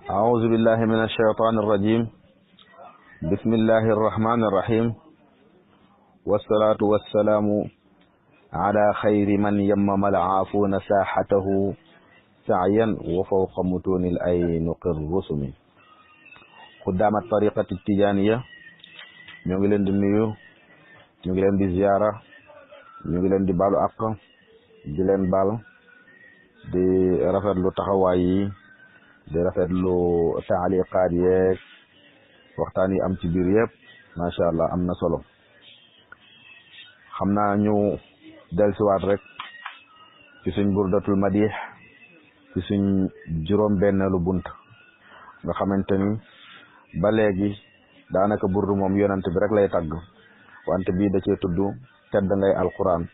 أعوذ بالله من الشيطان الرجيم. بسم الله الرحمن الرحيم، والصلاة والسلام على خير من يمم العافون ساحته سعيا وفوق متون الأينق الرسم. قدام الطريقة التجانية ñu ngi leen di nuyu, ñu ngi leen di ziyaara, ñu ngi leen di baalu àq, di leen baal, di rafetlu taxawaay yi, di rafetlu taaliqaat yeeg waxtaan yi am ci biir yëpp macha allah am na solo. xam naa ñu dellusiwaat rek ci suñ burdatul madih ci suñ juróom-benneelu bunt nga xamante ni ba léegi daanaka burdu moom yonent bi rek lay tagg, wante bii da cee tudd tedd ngay alquran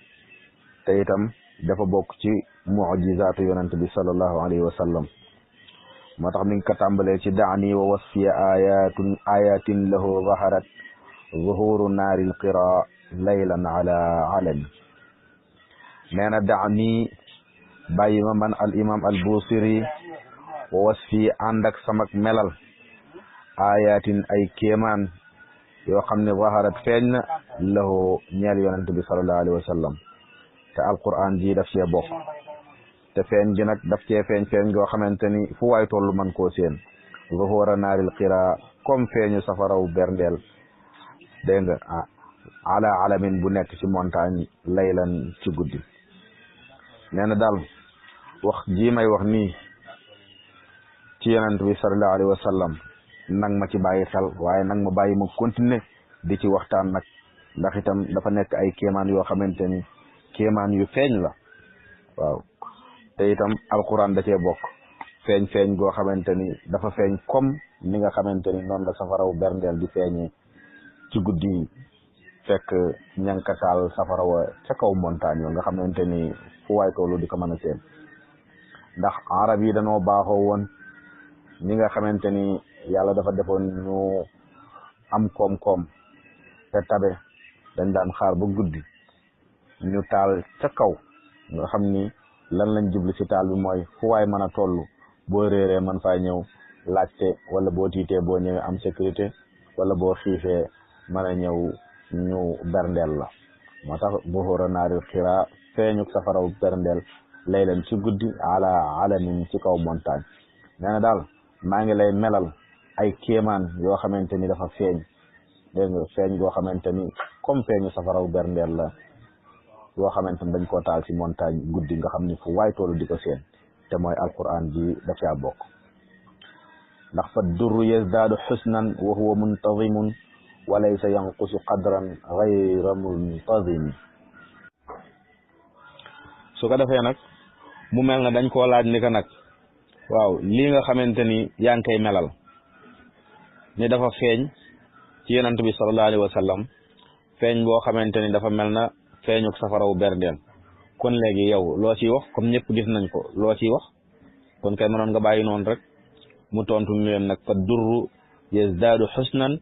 te itam dafa bokk ci mujizaatu yonent bi sallallahu alayhi wa sallam. moo tax mi ngi ko tàmbalee ci daani wa wasfiya ayatin lahu zaharat zuhuru naaril qira laylan ala alami. nee na daani bàyyi ma man al imam al busiri wa wasfi ànd ak samak melal ayatin ay kéemaan yoo xam ne zaharat feeñ na lahu ñeel yonent bi sallallahu alayhi wa sallam te alquran ji daf cee bokk. te feeñ gi nag daf cee feeñ goo xamante ni fu waay tollu man koo seen zuhura naaril qira comme feeñu safaraw berndeel dégg nga ala alamin bu nekk ci montagne laylan ci guddi. nee na daal wax ji may wax nii ci yonent bi sallallahu alayhi wa sallam nang ma ci bàyyi xel, waaye nang ma bàyyi ma continuer di ci waxtaan nag, ndax itam dafa nekk ay kéemaan yoo xamante ni kéemaan yu feeñ la. waaw te itam alquran da cee bokk feeñ goo xamante ni dafa feeñ comme ni nga xamante ni noonu la safaraw berndeel di feeñee ci guddi yi fekk ñankataal safarawa ca kaw montagne yo nga xamante ni fu waay tollu di ko mën a seen. ndax arab yi dañoo baaxoo woon ni nga xamante ni yàlla dafa defoon ñu am koom-koom te tabe, dañ daan xaar ba guddi ñu taal ca kaw nga xam ni lan lañ jublu ci taal bi mooy fu waay mën a toll boo réeree man faa ñëw laajte, wala boo tiitee boo ñëwee am sécurité, wala boo xiifee mën a ñëw ñu berndeel la. moo tax zuhura naaril qira feeñu safaraw berndeel laylan ci guddi ala alamin ci kaw montagne. nee na daal maa ngi lay melal ay kéemaan yoo xamante ni dafa feeñ, dégg nga feeñ goo xamante ni comme feeñu safaraw berndeel la yoo xamante ni dañ koo taal ci montagne guddi nga xam ni fu waay toolu di ko seen, te mooy alquran ji daf caa bokk. ndax fa durru yazdaadu xusnan wa huwa muntazimun wa laysa yanqusu qadran gayra muntazimi. su ko defee nag mu mel na dañ koo laaj ni ko nag waaw lii nga xamante ni yaa ngi koy melal ni dafa feeñ ci yonent bi sallallahu alayhi wa sallam, feeñ boo xamante ni dafa mel na feeñuk safaraw berndeel, kon léegi yow loo ciy wax? comme ñëpp gis nañ ko, loo ciy wax? kon kay mënoon nga bàyyi noonu rek. mu tontu ñu leen nag fa durru yazdaadu xusnan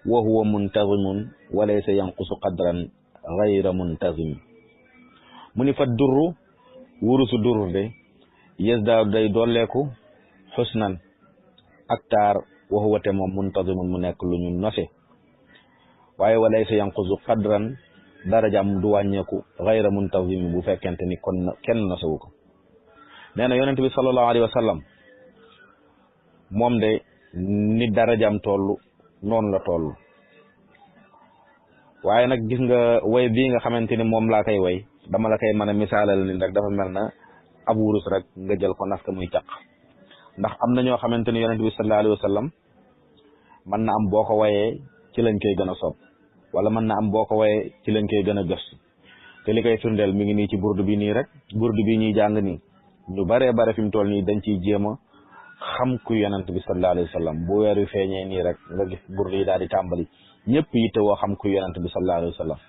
wa huwa muntazimun wa laysa yanqusu qadran gayra muntazim. mu ni fa durru wurusu durru de yazdaadu day dolleeku xusnan ak taar wa huwa te moom muntazimun mu nekk lu ñu nose, waaye wa laysa yanqusu qadran darajaam du wàññeeku gayra muntazim bu fekkente ni kon kenn nosewu ko. nee na yonent bi sallallahu alayhi wa sallam moom de ni darajaam toll noonu la toll. waaye nag gis nga way bii nga xamante ni moom laa koy way, dama la koy mën a misaalal ni rek dafa mel na ab wurus rek nga jël ko nas ka muy caq. ndax am na ñoo xamante ni yonent bi sallallahu alayhi wa sallam mën na am boo ko wayee ci lañ koy gën a sopp, wala mën na am boo ko wayee ci lañ koy gën a gëstu. te li koy firndeel mi ngi nii ci burdu bi nii rek, burdu bi ñuy jàng nii ñu baree bare fi mu toll nii dañ ciy jéem a xam ku yonent bi sallallahu alayhi wa sallam. bu weer wi feeñee nii rek nga gis burdu yi daal di tàmbali, ñëpp yitte woo xam ku yonent bi sallallahu alayhi wa sallam.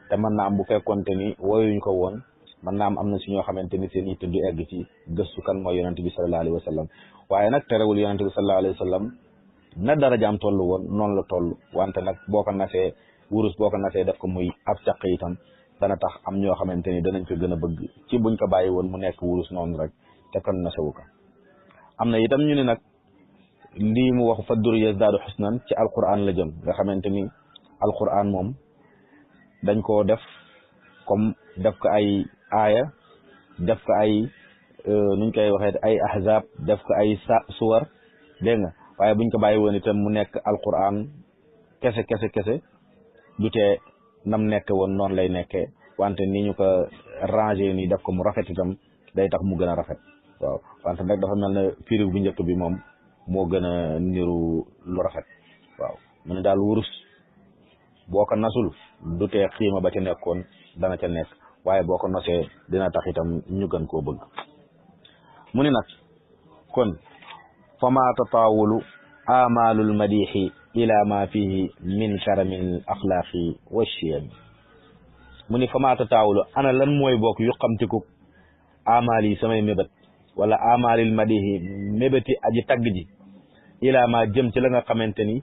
te mën na am bu fekkonte ni woyuñ ko woon, mën na am na si ñoo xamante ni seen yitte du egg ci gëstu kan mooy yonent bi sallallahu alayhi wa sallam. waaye nag terewul yonent bi sallallahu alayhi wa sallam na darajaam toll woon noonu la toll, wante nag boo ko nasee wurus, boo ko nasee def ko muy ab caq itam dana tax am ñoo xamante ni danañ ko gën a bëgg ci buñ ko bàyyi woon mu nekk wurus noonu rek te kon nasewu ko. am na itam ñu ne nag lii mu wax faddur yazdaadu xusnan ci alquran la jëm nga xamante ni alquran moom dañ koo def comme def ko ay aaya def ko ay nuñ koy waxee ay ahzab def ko ay suwar dégg nga waaye buñ ko bàyyi woon itam mu nekk alquran kese du tee nam nekk woon noonu lay nekkee wante ni ñu ko rangé nii def ko mu rafet itam day tax mu gën a rafet waaw wante nag dafa mel ne firi bu njëkk bi moom moo gën a niru lu rafet waaw mu ne daal wurus boo ko nasul du tee xiima ba ca nekkoon dana ca nekk waaye boo ko nosee dina tax itam ñu gën koo bëgg mu ni nag kon fama tataawulu amalul madixi ila ma fihi min karamil axlaaqi wa chiyami mu ni fama tataawulu ana lan mooy bokk yu xamtiku amal yi samay mébét wala amalil madixi mébéti aji tagg ji ila ma jëm ci la nga xamante ni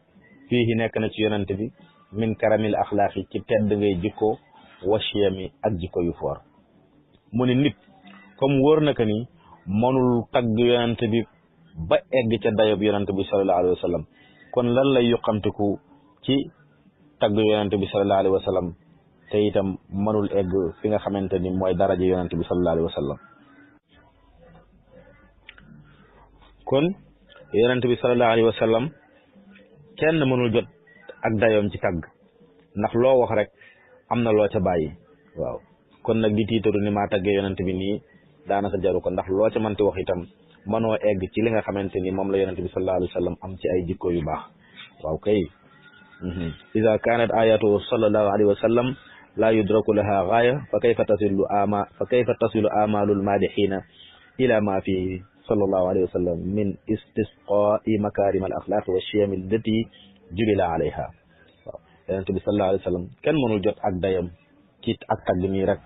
fihi nekk na ci yonante bi min karamil axlaaqi ci tedd ngay jikko wa chiyami ak jikko yu foor mu ni nit comme wóor na que ni mënul tagg yonante bi ba egg ca dayob yonante bi sallallahu alayhi wa sallam kon lan lay yuqamtiku ci tagg yonante bi sallallahu alayhi wa sallam te itam mënul egg fi nga xamante ni mooy daraja yonante bi sallallahu alayhi wa sallam kon yonante bi sallallahu alayhi wa sallam kenn mënul jot ak dayoom ci tagg ndax loo wax rek am na loo ca bàyyi waaw kon nag di tiitaru ni maa taggee yonante bi nii daanaka jaru ko ndax loo ca mënti wax itam mënoo egg ci li nga xamante ni moom la yonente bi sallallahu alayhi wa sallam am ci ay jikko yu baax waaw kay ida kanat ayatuhu sallallahu alayhi wa sallam la yudraku laha gaaya fa kayfa tasilu amalul madixina ila ma fi sallallahu alayhi wa sallam min istisqai makarim al axlaq wa chiyam allati jubila alayha waaw yonente bi sallallahu alayhi wa sallam kenn mënul jot ak dayam ci ak tagg nii rek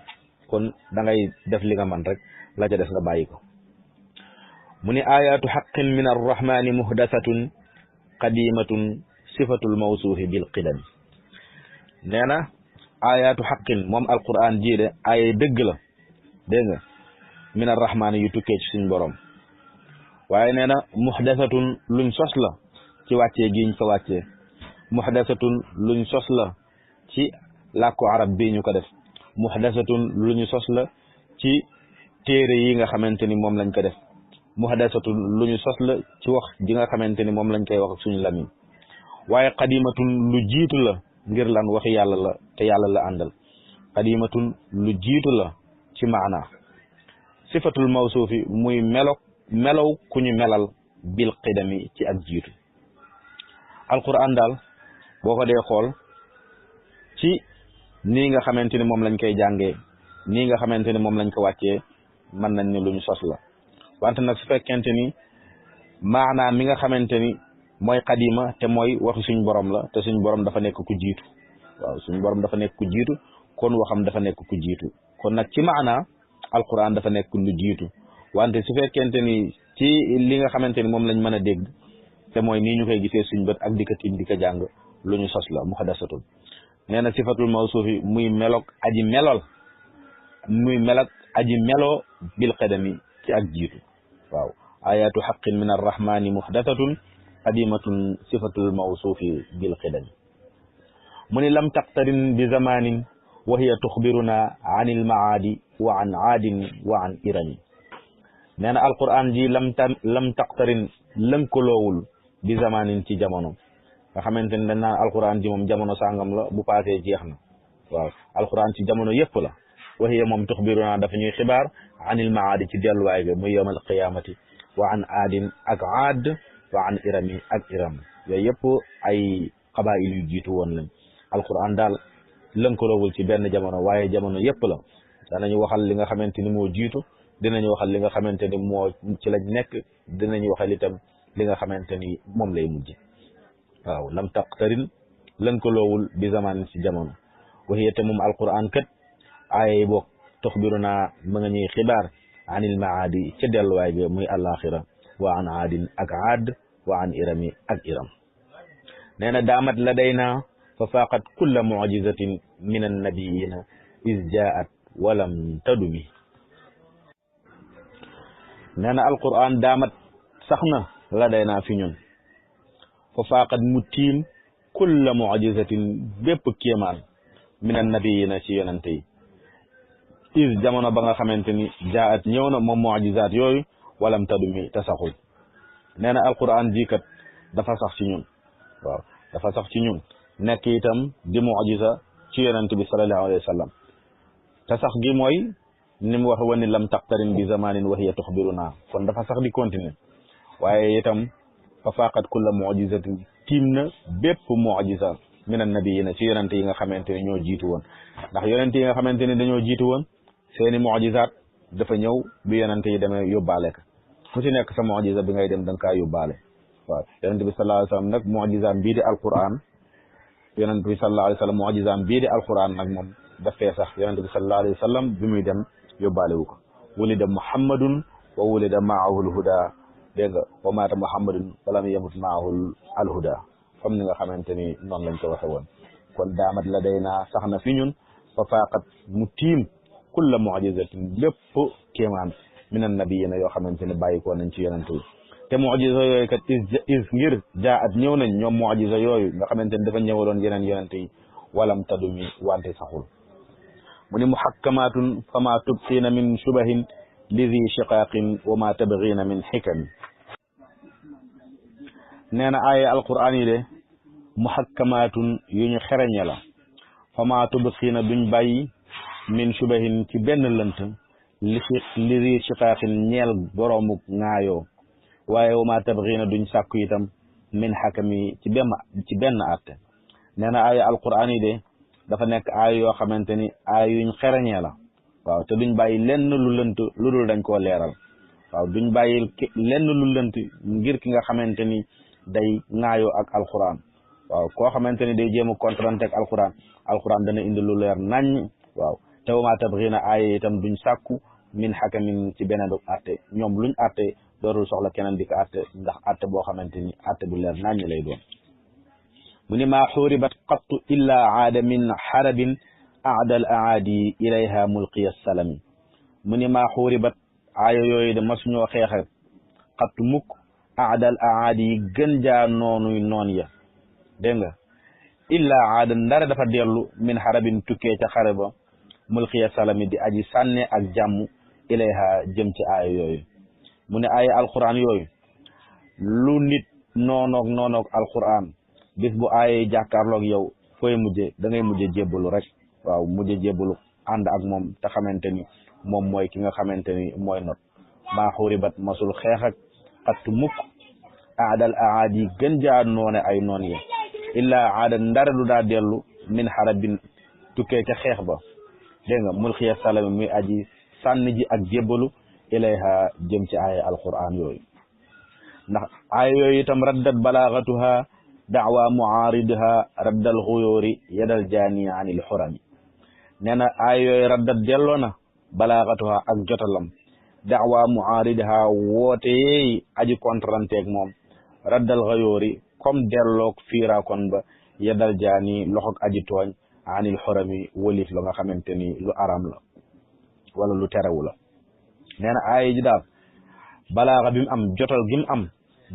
kon da ngay def li nga man rek la ca des nga bàyyi ko mu ni ayatu xaqin min arrahmani muhdasatun qadimatun sifatul mawsuufi bil qidam nee na ayatu xaqin moom alquran jii de ay dëgg la dégg nga min arrahmani yu tukkee ci suñ borom waaye nee na muhdasatun luñ sos la ci wàccee giñ ko wàccee muhdasatun luñ sos la ci làkku arab bi ñu ko def muhdasatun luñu sos la ci téere yi nga xamante ni moom lañ ko def muhdasatun luñu sos la ci wax ji nga xamante ni moom lañ koy wax ak suñu lamiñ waaye qadimatun lu jiitu la ngir lan waxi yàlla la te yàlla la àndal qadimatun lu jiitu la ci maana sifatul mawsuufi muy melow ku ñu melal bil qidami ci ak jiitu alquran daal boo ko dee xool ci nii nga xamante ni moom lañ koy jàngee nii nga xamante ni moom lañ ko wàccee mën nañ ne lu ñu sos la wante nag su fekkente ni maanaam mi nga xamante ni mooy xadima te mooy waxi suñ borom la te suñ borom dafa nekk ku jiitu waaw suñ borom dafa nekk ku jiitu kon waxam dafa nekk ku jiitu kon nag ci maanaa alquran dafa nekk lu jiitu wante su fekkente ni ci li nga xamante ni moom lañ mën a dégg te mooy nii ñu koy gisee suñ bët ak di ko tiim di ko jàng lu ñu sos la muhaddasatul nee na sifatul mawsuufi muy melok aji melol muy melok aji meloo bil qadami ci ak jiitu waaw ayatu xaqin min arrahmani muhdathatun qadimatun sifatul mawsuufi bil qadami mu ni lam taqtarin bi zamanin wa hiya tuxbiruna an il maadi wa an aadin wa an irami nee na alquran ji lam taqtarin lënkaloowul bi zamanin ci jamono nga xamante ne dañ naan alquran ji moom jamono sàngam la bu paasee jeex na waaw alquran ci jamono yëpp la wa hiya moom tuxbiruna dafa ñuy xibaar anil maadi ci delluwaay ga muy yawmal qiyaamati wa an aadin ak aad wa an irami ak iram yooyu yëpp ay xabaayil yu jiitu woon lañ alquran daal lënkaloowul ci benn jamono waaye jamono yëpp la danañu waxal li nga xamante ni moo jiitu dinañu waxal li nga xamante ni moo ci lañ nekk dinañu waxal itam li nga xamante ni moom lay mujj waaw lam taqtarin lënkaloowul bi zaman ci jamono waxiye te moom alquran kat ay boog tuxbiruna ma nga ñuy xibaar anil maadi ca delluwaay bi muy alaxira wa an aadin ak aad wa an irami ak iram nee na daamat ladayna fa faqat kulla mujizatin min annabiyina is jaat walam tadumi nee na alquran daamat sax na ladayna fi ñun fa faaqat mu tiim kulla mu'jizatin bépp kéemaan min annabiyina ci yonente yi is jamono ba nga xamante ni jaat ñëw na moom mu'jizaat yooyu walam tadumi te saxul nee na alquran ji kat dafa sax ci ñun waaw dafa sax ci ñun nekk itam di mu'jiza ci yonente bi sallallahu alayhi wa sallam te sax gi mooy ni mu wax woon ni lam taqtarin bi zamanin wa hiya tuxbiruna kon dafa sax di continuer waaye itam fa faqat kulla mu'jizatin tiim na bépp mu'jiza min annabiyina ci yonente yi nga xamante ne ñoo jiitu woon ndax yonente yi nga xamante ne dañoo jiitu woon seeni mu'jizaat dafa ñëw bi yonente yi demee yóbbaale ka fu ci nekk sa mu'jiza bi ngay dem da nga kaa yóbbaale waaw yonente bi sallallahu alayhi wa sallam nag mu'jizaam bii di alquran yonente bi sallallahu alayhi wa sallam mu'jizaam bii di alquran nag moom dafee sax yonente bi sallallahu alayhi wa sallam bi muy dem yóbbaale wu ko wulida muhammadun wa wulida maahu alhuda dégg nga wa maata muhammadun walam yamut maahu alhuda comme ni nga xamante ni noonu lañ ko waxe woon kon daamat la day naa sax na fi ñun fa faaqat mu tiim kulla mu'jizatin lépp kéemaan min annabiyina yoo xamante ne bàyyi ko nañ ci yonente yi te mu'jiza yooyu kat is ngir jaat ñëw nañ ñoom mu'jiza yooyu nga xamante ne dafa ñëwaloon yeneen yonente yi walam tadumi wante saxul mu ni muhakkamatun fama tubqiina min shubahin lizi shiqaqin wa ma tabghiina min xikami nee na aaya alquran yi de muhakkamatun yu ñu xereñe la fama tubqiina duñ bàyyi min shubahin ci benn lënt lizi shiqaqin ñeel boroomu ŋaayoo waaye wa ma tabghiina duñ sàkku itam min xakami ci benn atte nee na aaya alquran yi de dafa nekk aay yoo xamante ni aay yuñ xereñee la waaw te duñ bàyyi lenn lu lënt lu dul dañ koo leeral waaw duñ bàyyi lenn lu lënt ngir ki nga xamante ni day ŋaayoo ak alquran waaw koo xamante ni day jéem a contrante ak alquran dana indi lu leer naññ waaw te wa maa tabghiina aay itam duñ sàkku min xakamin ci beneen atte ñoom luñ atte dootul soxla keneen di ko atte ndax atte boo xamante ni atte bu leer naññ lay doon mu ni maa xuribat qattu illa aada min xarabin aada al aadi ilayha mulqiya salami mu ni maa xuribat aaya yooyu de masuñoo xeexe qattu mukk aada al aadi yi gën jaa noonuy noon ya dégg nga illa aada ndare dafa dellu min xarabin tukkee ca xare ba mulqiya salami di aji sànne ak jàmm ilayha jëm ci aaya yooyu mu ne aaya alquran yooyu lu nit noonoog alquran bis bu aaye jàkkaarloog yow fooy mujje da ngay mujje jébbalu rek waaw mujje jébbalu ànd ak moom te xamante ni moom mooy ki nga xamante ni mooy not maa xuribat masul xeex ak xattu mukk aadal aadi gën jaa noone ay noon yi illaa aada ndara du daa dellu min xarabin tukkee ca xeex ba dégg nga mulxiya salami muy aji sànni ji ak jébbalu ilayha jëm ci aaya alquran yooyu ndax aaya yooyu itam raddat balaagatuha da'wa mu'aaridiha raddal xuyóori yadal jaani anil xurami nee na aaya yooyu raddat delloo na balaagatuha ak jotalam da'wa mu'aaridiha woote yeey aji kontranteeg moom raddal xuyóori comme delloog fiiraakon ba yadal jaani loxog aji tooñ anil xurami wolif la nga xamante ni lu aram la wala lu terewu la nee na aaya ji daal balaaxa bi mu am jotal gi mu am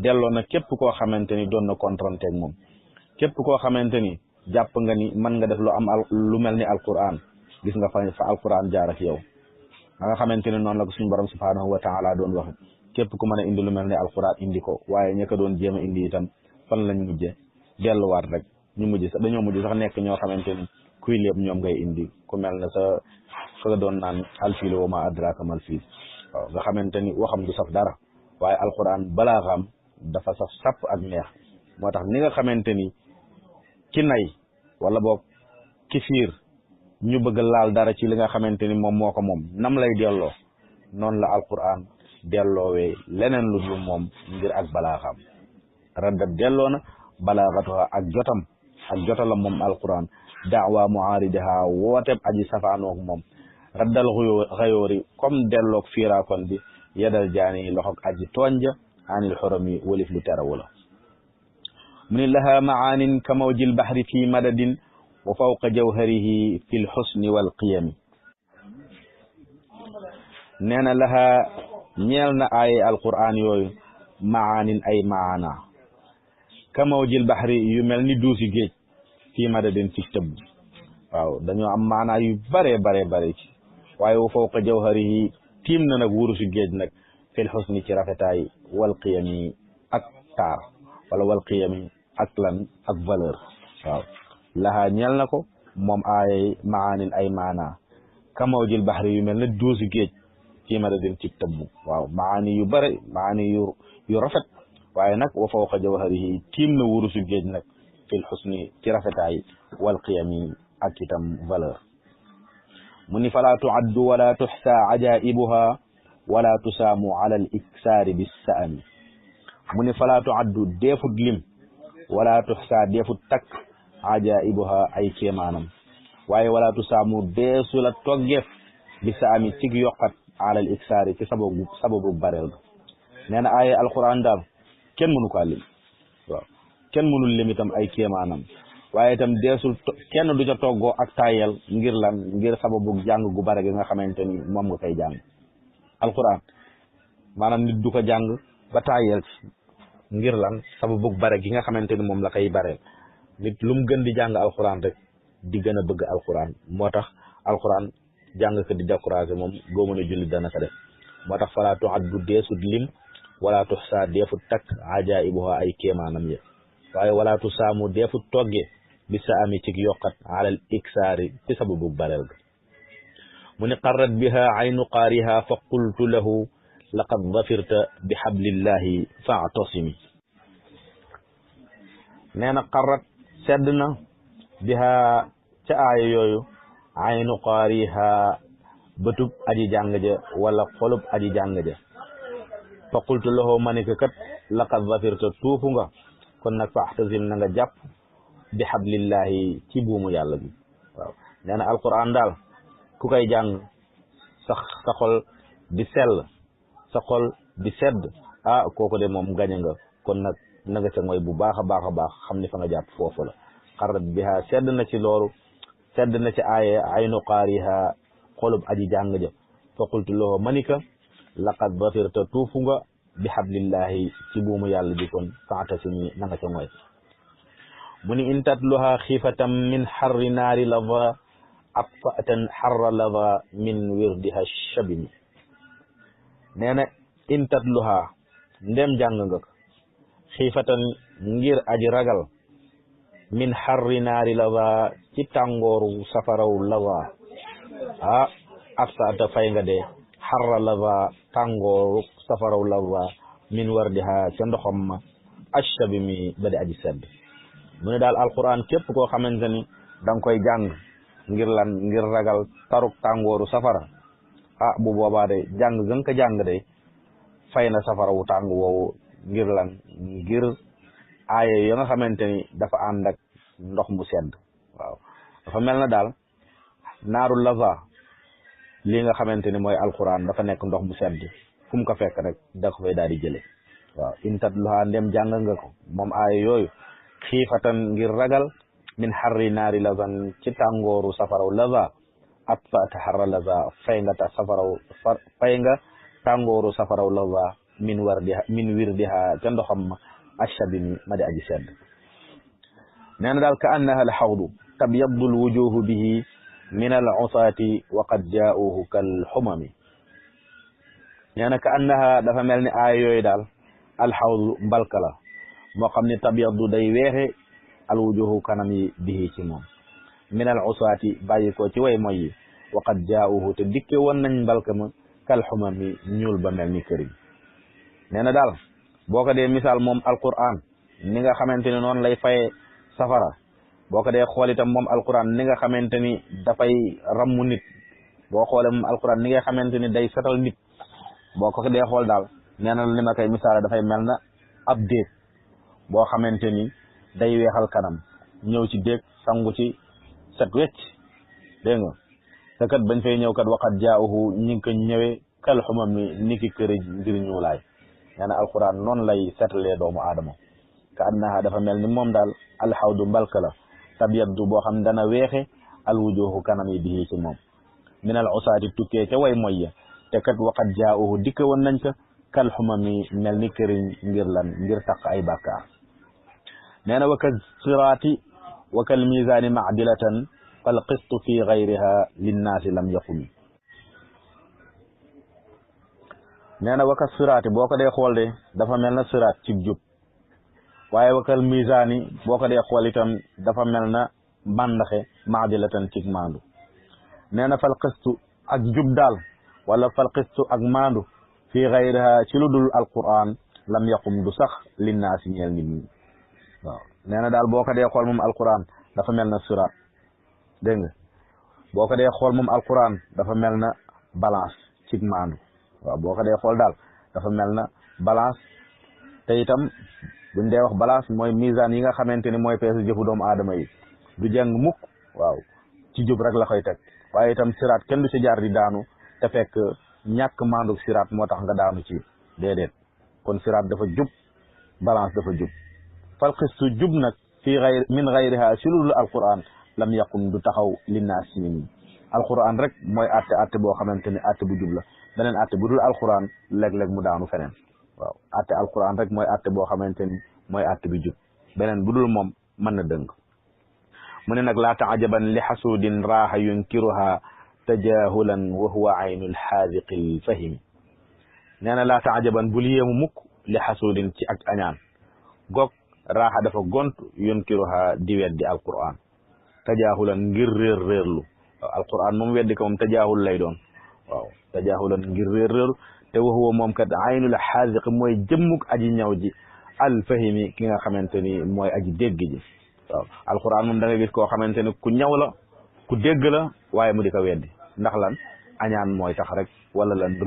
delloo na képp koo xamante ni doon na contrante ak moom képp koo xamante ni jàpp nga ni mën nga def lu am lu mel ni alquran gis nga fa alquran jaar ak yow nga xamante ni noonu la ko suñu borom subhanahu wa taala doon wax képp ku mën a indi lu mel ni alquran indi ko waaye ña ko doon jéem a indi itam fan lañ mujje delluwaat rek ñu mujj sax dañoo mujj sax nekk ñoo xamante ni kuy lépp ñoom ngay indi ku mel ne sa nga doon naan alfiil wa ma adraka mal fiil waaw nga xamante ni waxam du saf dara waaye alquran balaa xam dafa saf sàpp ak neex moo tax ni nga xamante ni ki nay wala boog ki fiir ñu bëgg laal dara ci li nga xamante ni moom moo ko moom nam lay delloo noonu la alquran delloowee leneen lu dul moom ngir ak balaa xam radda delloo na balaaxatuha ak jotalam moom alquran da'wa mu'aaridiha wooteeb aji safaanoog moom raddal xayoori comme delloog fiiraakon bi yadal jaani loxog aji tooñja anil xorami walif lu terawu la mu ni laha maanin ka mawjil bahri fi madadin wa fawqa jawharihi fi lxusni wal qiyami nee na laha ñeel na ay alquran yooyu maanin ay maana kamawjil bahri yu mel ni duusi géej fii madadin ci tëbb waaw dañoo am maanaa yu bare ci waaye wa fawqa jawharihi tiim na nag wurusu géej nag fil xusni ci rafetaay wal qiyami ak taar wala wal qiyami ak lan ak valeur waaw lahaa ñeel na ko moom aayay maanin ay maanaa kamawjil bahri yu mel ne duusi géej fii madadin ci tëbb waaw maani yu bare maani yu rafet waaye nag wa fawqa jawharihi tiim na wurusu géej nag fil xusni ci rafetaay wal qiyami ak itam valeur mu ni falaa tuaddu wala tuxsa ajaibuha wala tusaamu ala al iksaari bissaami mu ni falaa tuaddu deefut lim wala tuxsa deefut takk ajaibuha ay kéemaanam waaye wala tusaamu deesu la toggeef bissaami cig yokkat ala al iksaari ci sababu bareel ga nee na aaye alquran daal kenn mënu ko lim waaw kenn mënul lim itam ay kéemaanam waaye itam deesul kenn du ca toggoo ak tayel ngir lan ngir sababu jàng gu bare gi nga xamante ni moom nga koy jàng alquran maanaam nit du ko jàng ba tayel ci ngir lan sababu bare gi nga xamante ni moom la koy bareel nit lu mu gën di jàng alquran rek di gën a bëgg alquran moo tax alquran jàng ko di découragé moom boo mën a julli dana ko def moo tax falaa tuaddu deesut lim wala tuxsa deefut takk ajaibuha ay kéemaanam ya waaye wala tusaamu deefut togge bi sa ami ci yokkat alal iksaari ci sababu bareel ga mu ni qarrat biha aynu qaariha fa qultu lahu laqad dafirta bi hablillahi fa'tasimi nee na qarrat sedd na biha ca aaya yooyu aynu qaariha bëtub aji jàng ja wala xolub aji jàng ja fa qultu lahu ma ni ko kat laqad dafirta tuufu nga kon nag fa'tasim na nga jàpp bi hablillahi ci buumu yàlla bi waaw nee na alquran daal ku koy jàng sa xol di sell sa xol di sedd kooku de moom gañe nga kon nag na nga ca mooy bu baax a baax xam ni fa nga jàpp foofu la xarrat biha sedd na ci loolu sedd na ci aaye aynu qaariha xolub aji jàng ja fa qultu lahu manika laqad dafirta tuufu nga bi hablillahi ci buumu yàlla bi kon fa'tasimi na nga ca mooy mu ni in tatluha xiifatan min xarri naari lava atfatan xarra lava min wirdiha shabimi nee na in tatluha ndem jàng nga ko xiifatan ngir aji ragal min xarri naari lava ci tàngooru safaraw lava atfata fay nga de xarra lava tàngooru safaraw lava min wardiha ca ndoxam ma ashabimi ba di aji sedd mu ne daal alquran képp koo xamante ni da nga koy jàng ngir lan ngir ragal taruk tàngooru safara bu boobaa de jàng gën ko jàng de fay na safara wu tàng woowu ngir lan ngir aaye yo nga xamante ni dafa ànd ak ndox mu sedd waaw dafa mel na daal naaru lava lii nga xamante ni mooy alquran dafa nekk ndox mu sedd fu mu ko fekk rek da ko fay daal di jële waaw intat luha ndem jàng nga ko moom aaye yooyu xiifatan ngir ragal min xarri naari lazan ci tàngooru safaraw laza atfata xarra laza fay nga tàngooru safaraw laza min wirdiha ca ndoxam ma ashabimi ma di aji sedd nee na daal ka annaha al xawdu tabyaddu al wujuhu bihi min al usaati wa qad jaauhu kal xumami nee na ka annaha dafa mel ni aaya yooyu daal al xawdu mbalka la moo xam ne tabyaddu day weexe al wujuhu kanam yi bihi ci moom min al usaati bàyyi ko ci way moy yi wa qad jaauhu te dikke woon nañ mbalka ma kal xumami ñuul ba mel ni këriñ nee na daal boo ko dee misaal moom alquran ni nga xamante ni noonu lay faye safara boo ko dee xool itam moom alquran ni nga xamante ni dafay rammu nit boo xoolee moom alquran ni nga xamante ni day setal nit boo ko dee xool daal nee na li ma koy misaale dafay mel na ab déeg boo xamante ni day weexal kanam ñëw ci déeg sangu ci set wecc dégg nga te kat bañ fay ñëw kat waqat jaauhu ñi ngi ko ñëwee kal xumam mi ni ki këriñ ngir ñuulaay nee na alquran noonu lay setalee doomu aadama ka annaha dafa mel ni moom daal alxawdu mbalka la tabyaddu boo xam dana weexe alwujuhu kanam yi bii ci moom min al usaati tukkee ca way moy ya te kat waqat jaauhu dikke woon nañ ko kal xumam mi mel ni këriñ ngir lan ngir taq ay bàkkaar nee na waka siraati wakal misaani maadilatan fal qistu fi gayriha linnaasi lam yaqum nee na waka siraati boo ko dee xool de dafa mel na siraat ci jub waaye wakal misaani boo ko dee xool itam dafa mel na màndaxe maadilatan ci maandu nee na fal qistu ak jub daal wala fal qistu ak maandu fi gayriha ci lu dul alquran lam yaqum du sax linnaasi ñeel nit ñi waaw nee na daal boo ko dee xool moom alquran dafa mel na siraat dégg nga boo ko dee xool moom alquran dafa mel na balance ci maandu waaw boo ko dee xool daal dafa mel na balance te itam buñ dee wax balance mooy misaan yi nga xamante ni mooy peesu jëfu doomu aadama yi du jàng mukk waaw ci jub rek la koy teg waaye itam siraat kenn du ci jaar di daanu te fekk ñàkk maandu siraat moo tax nga daanu ci déedéet kon siraat dafa jub balance dafa jub fal qistu jub nag fii gayri min gayriha si lul alquran lam yaqum du taxaw linnaas si nit ñi alquran rek mooy atte boo xamante ni atte bu jub la beneen atte bu dul alquran léeg-léeg mu daanu feneen waaw atte alquran rek mooy atte boo xamante ni mooy atte bi jub beneen bu dul moom mën na dëng mu ne nag laa taajaban li xasuudin raaxa yunkiruha tajahulan wa huwa aynul xaadiqil fahimi nee na laa taajaban bul yéemu mukk li xasuudin ci ak añaan goog raaxa dafa gont yunkiruha di weddi alquran tajahulan ngir réerlu waaw alquran moom weddi ko moom tajahul lay doon waaw tajahulan ngir réerlu te wa huwa moom kat aynul xaadiq mooy jëmmuk aji ñaw ji alfahimi ki nga xamante ni mooy aji dégg ji waaw alquran moom da nga gis koo xamante ni ku ñaw la ku dégg la waaye mu di ko weddi ndax lan añaan mooy tax rek wala lan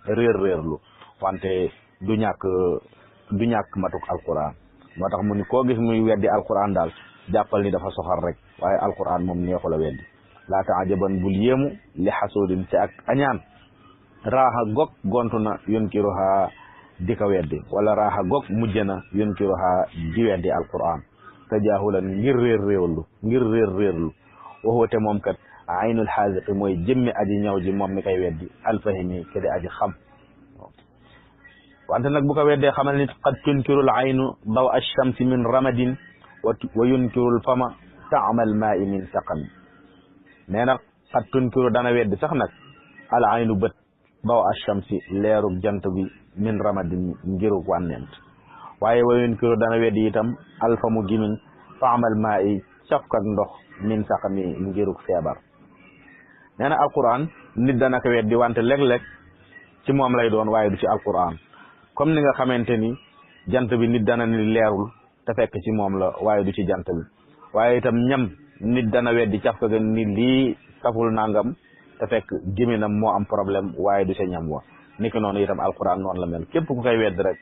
réerlu wante du ñàkk matuk alquran moo tax mu ni koo gis muy weddi alquran daal jàppal ni dafa soxar rek waaye alquran moom neexu la weddi laa taajaban bul yéemu li xasuudin ci ak añaan raaxa gog gontu na yunkiruha di ko weddi wala raaxa gog mujj na yunkiruha di weddi alquran tajahulan ngir réerlu waxoote moom kat aynul xaasiqi mooy jëmmi aji ñaw ji moom mi koy weddi alfahimi ke di aji xam wante nag bu ko weddee xamal ni qad tunkirul aynu daw alchamsi min ramadin wa yunkirul fama taamal maa'i min saqami nee na qad tunkiru dana weddi sax nag al aynu bët daw alchamsi leerug jant bi min ramadin ngirug wànnent waaye wa yunkiru dana weddi itam alfamu gimin taamal maa'i cafkak ndox min saqami ngirug feebar nee na alquran nit dana ko weddi wante léeg-léeg ci moom lay doon waaye du ci alquran comme ni nga xamante ni jant bi nit dana ni leerul te fekk ci moom la waaye du ci jant bi waaye itam ñam nit dana weddi cafka ga ni lii saful nangam te fekk géminam moo am problème waaye du ci ñam wa niki noonu itam alquran noonu la mel képp ku koy weddi rek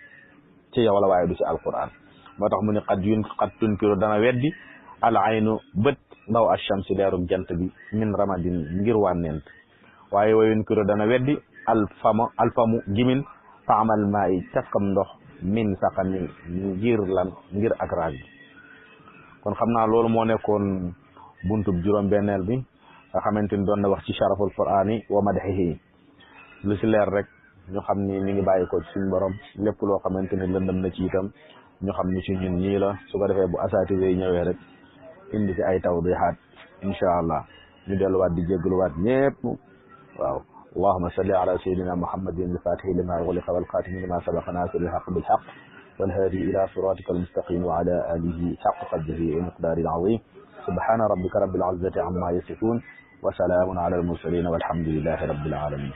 ci yow la waaye du ci alquran moo tax mu ni qad tunkiru dana weddi al aynu bët ndaw ash-shamsi leerug jant bi min ramadin ngir wànnent waaye wa yunkiru dana weddi alfamu gimin taamal maa yi cafkam ndox min saqami ngir ak raag bi kon xam naa loolu moo nekkoon buntub juróom-benneel bi nga xamante ni doon na wax ci sharaful qur'ani wa madhihi lu si leer rek ñu xam ni mi ngi bàyyi ko ci suñu borom lépp loo xamante ni lëndëm na ci itam ñu xam ni ci ñun ñii la su ko defee bu asaatise yi ñëwee rek indi si ay tawdihaat incha allah ñu delluwaat di jégaluwaat ñépp waaw allahumma salli ala sayyidina muhammadin al-fatihi lima ughliqa wal khatimi lima sabaqa nasir al-haqq bil haqq wal hadi ila siratika al-mustaqim wa ala alihi haqqa qadrihi wa miqdarihi al-azim subhana rabbika rabbil izzati amma yasifun wa salamun ala al-mursalin walhamdulillahi rabbil alamin